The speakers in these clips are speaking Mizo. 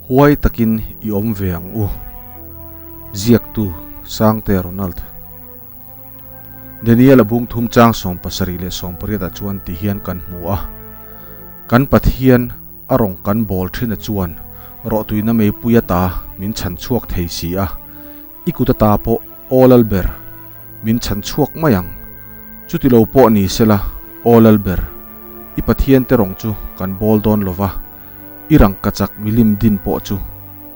Huai takin i awm ve ang u. Ziaktu, Sangte Ronald. Daniel a bung thum chang 78 leh 80 ah chuan ti hian kan hmu a, Kan Pathian a rawng kan bawl thin a chuan rawhtuina meipui ata min chhan chhuak thei si a, i kut ata pawh Aw Lalber, min chhan chhuak mai ang. Chuti lo pawh ni sela, Aw Lalber, i Pathian te rawng chu kan bawl dawn lova, I rangkachak milim din pawh chu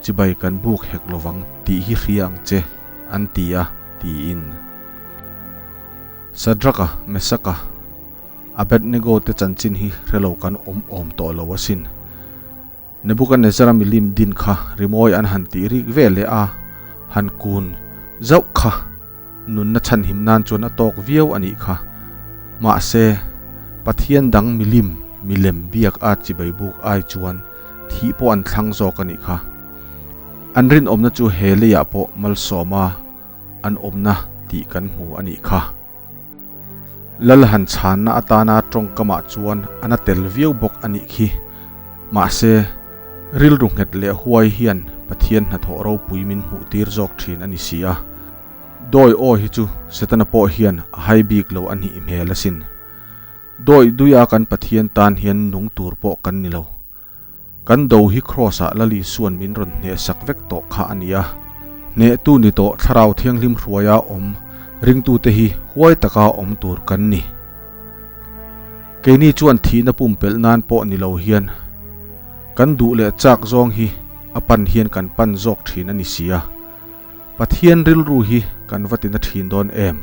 chibai kan buk hek lovang tih hi hria ang che, an ti a, tiin. Sadraka, Mesaka, Abednego te chanchin hi hre lo kan awm awm tawh lo asin. Nebuchadnezzar-a milim din kha rimawi an han tih rik ve leh a, han kun zauh kha nunna chhanhim nan chuan a tawk viau a nih kha. Mahse, Pathian dang milim, milem biak a chibai buk ai chuan thih pawh an thlang zawk a nih kha. An rinawmna chu he leiah pawh malsawma an awmna tih kan hmu a nih kha. Lal han chhanna atana tawngkamah chuan a na tel viau bawk a nih khi. Mahse, rilru nghet leh huai hian Pathian hnathawh ropui min hmuhtir zawk thin a ni si a. Dawi aw hi chu Setana pawh hian a hai bik lo a nih hmel asin. Dawi duia kan Pathian tan hian nung tur pawh kan ni lo. Kan do hi Kraws-ah Lal Isua'n min rawn hnehsak vek tawh kha a ni a. Hnehtu ni tawh Thlarau Thianghlim hruaia awm ringtute hi huai taka awm tur kan ni. Keini chuan thihna pumpelh nan pawh ni lo hian kan duh leh chak zawng hi a pan hian kan pan zawk thin a ni si a. Pathian rilru hi kan va tina thin dawn em?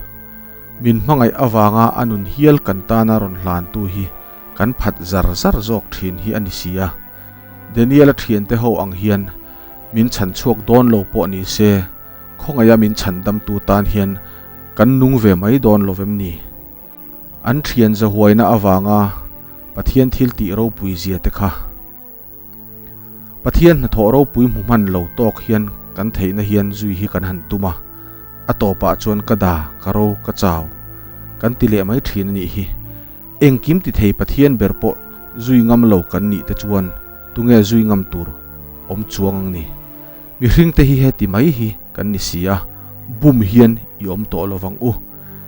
Min hmangaih avanga a nun hial kan tana rawn hlantu hi kan phat zar zar zawk thin hi a ni si a. Daniel-a thiante ho ang hian min chhan chhuak dawn lo pawh ni se, khawngaih a min chhan damtu tan hian kan nung ve mai dawn lo vem ni? An thian zahuaina avanga Pathian thil tih ropui zia te kha. Pathian hnathawh ropui hmu hman lo tawk hian kan theihna hian zui hi kan han tum a, a tawpah chuan ka da, ka ro, ka chau kan ti leh mai thin a nih hi. Engkim ti thei Pathian ber pawh zui ngam lo kan nih te chuan tunge zui ngam tur awm chuang ang ni? Mihring te hi heti mai hi kan ni si a, bum hian i awm tawh lo vang u.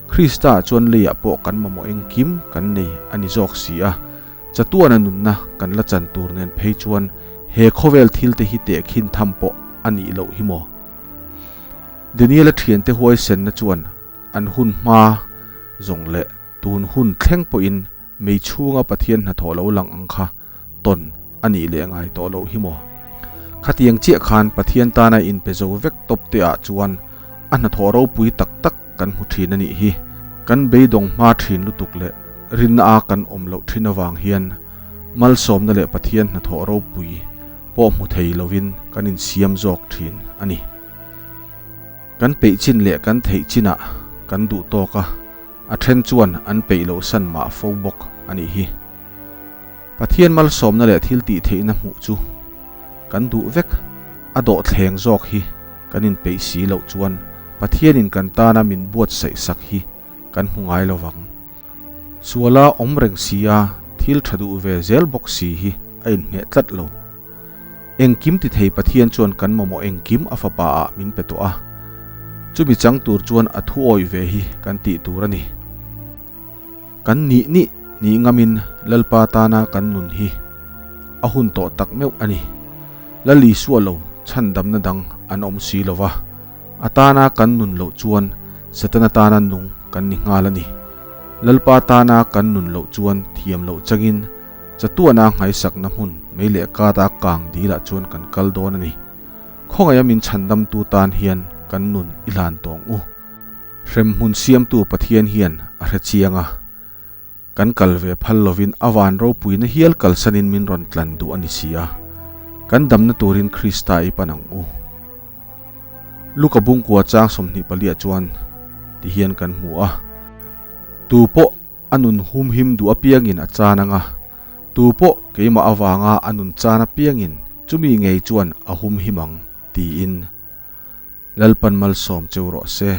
Krista ah chuan leiah pawh kan mamawh engkim kan nei a ni zawk si a, Chatuana nunna kan la chan tur nen phei chuan he khawvel thil te hi tehkhin tham pawh a nih loh hi maw? Daniel-a thiante huaisenna chuan an hun hma zawng leh tun hun thleng pawhin mei chhunga Pathian hnathawh lo lang ang kha tawn a nih leh ngai tawh loh hi maw? Khatiang chiah khan Pathian tana inpe zo vek tawp te ah chuan a hnathawh ropui tak tak kan hmu thin a nih hi. Kan beidawng hma thin lutuk leh rinna a kan awm loh thin avang hian malsawmna leh Pathian hnathawh ropui pawh hmu thei lovin kan insiam zawk thin a ni. Kan peih chin leh kan theih chinah kan duh tawk a, a then chuan an peih loh san mah fo bawk a nih hi. Pathian malsawmna leh thil tih theihna hmuh chu kan duh vek, a dawhthleng zawk hi kan inpeih si loh chuan Pathianin kan tana min buatsaih sak hi kan hmu ngai lo vang. Suala awm reng si a, thil tha duh ve zel bawk si hi a inhmeh tlat lo. Engkim ti thei Pathian chuan kan mamawh engkim a fapa ah min pe tawh a, chumi chang tur chuan a thu awih ve hi kan tih tur a ni. Kan nih nih nih ngamin Lalpa tana kan nun hi a hun tawh tak meuh a ni. Lal Isua lo chhandamna dang an awm si lo va, a tana kan nun loh chuan Setana tana nung kan ni nghal a ni. Lalpa tana kan nun loh chuan thiam loh changin chatuana nghaisakna hmun mei leh kata kang dilah chuan kan kal dawn a ni. Khawngaih a min chhandamtu tan hian kan nun i hlan tawng u. Hremhmun siamtu Pathian hian a hre chiang a, kan kal ve phal lovin a van ropuina hial kalsanin min rawn tlan duh a ni si a, kan damna turin Krista i pan ang u. Luka bungkua chang 24 ah chuan ti hian kan hmu a, Tu pawh a nun humhim duh apiangin a chan ang a, tu pawh keimah avanga a nun chan apiangin chumi ngei chuan a humhim ang, tiin. Lalpan malsawm cheu rawh se.